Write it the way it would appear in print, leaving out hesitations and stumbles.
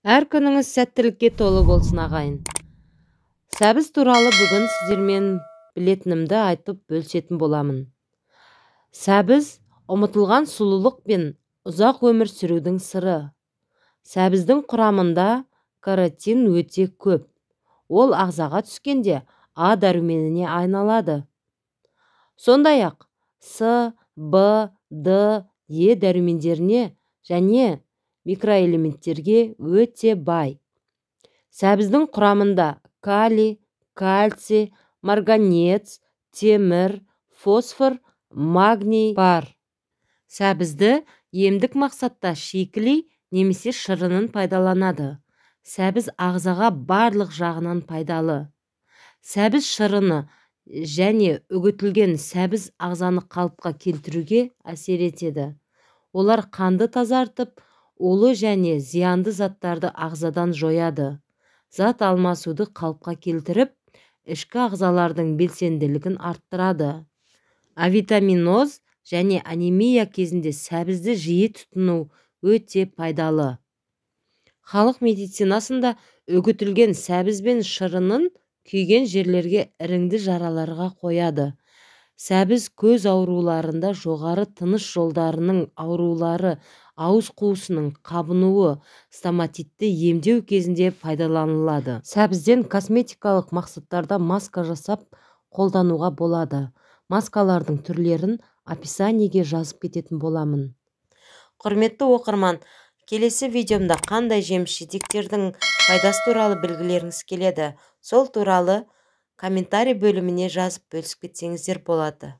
Әр күніңіз сәттілікке толы болсын, ағайын. Сәбіз туралы бүгін сіздермен білетінімді айтып бөлісетін боламын. Сәбіз ұмытылған сұлулық пен ұзақ өмір сүрудің сыры. Сәбіздің құрамында каротин өте көп. Ол ағзаға түскенде А дәруменіне айналады. Сондай-ақ С, Б, Д, Е дәрумендеріне және микроэлементтерге өте бай. Сәбіздің құрамында калий, кальций, марганец, темір, фосфор, магний бар. Сәбізді емдік мақсатта шикілей немесе шырынын пайдаланады. Сәбіз ағзаға барлық жағынан пайдалы. Сәбіз шырыны және үгітілген сәбіз ағзаны қалыпқа келтіруге әсер етеді. Олар қанды тазартып, улы және зиянды заттарды ағзадан жояды. Зат алмасуды қалыпқа келтіріп, ішкі ағзалардың белсенділігін арттырады. Авитаминоз және анемия кезінде сәбізді жиі тұтыну өте пайдалы. Халық медицинасында үгітілген сәбіз бен шырынын күйген жерлерге, іріңді жараларға қояды. Сәбіз көз ауруларында, жоғары тыныс жолдарының аурулары, ауыз қуысының қабынуы, стоматитті емдеу кезінде пайдаланылады. Сәбізден косметикалық мақсаттарда маска жасап қолдануға болады. Маскалардың түрлерін описаниеге жазып кететін боламын. Құрметті оқырман, келесі видеомда қандай жеміс-жидектердің пайдасы туралы білгілеріңіз келеді? Сол туралы комментарий бөліміне жазып бөлісіп кетсеңіздер болады.